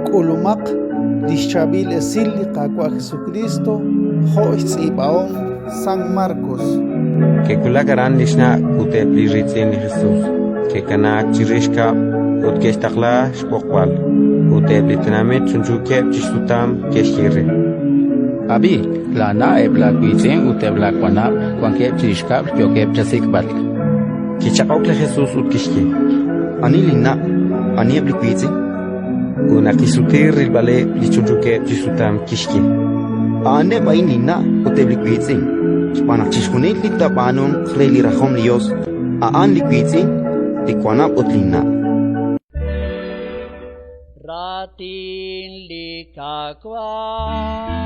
K'ulumaq li xChaab'il Esil li Qaawa' Jesukriist jo' xtz'iib'ahom San Markos. Ke'wulak aran li xna' ut eb' li riitz'in li Jesus, ke'kanaak chirix kab'l ut ke'xtaqla xb'oqb'al. Ut eb' li tenamit chunchuukeb' chi xsutam ke'xye re: Ab'i, laana', eb' laawiitz'in ut eb' laawanab' wankeb' chirix kab'l yookeb' chasik'b'al. Kichaq'ok li Jesus ut kixye: Ani linna'? Aniheb' li wiitz'in? Ut naq kixsuti rilb'aleb' li chunchuukeb' chi xsutam, kixye: A'aneb' a'in linna' ut eb' li wiitz'in! Xb'aan naq chixjunil li taab'aanunq re li rajom li Yos, a'an li wiitz'in, li wanab' ut linna'. Raatin li Qaawa'.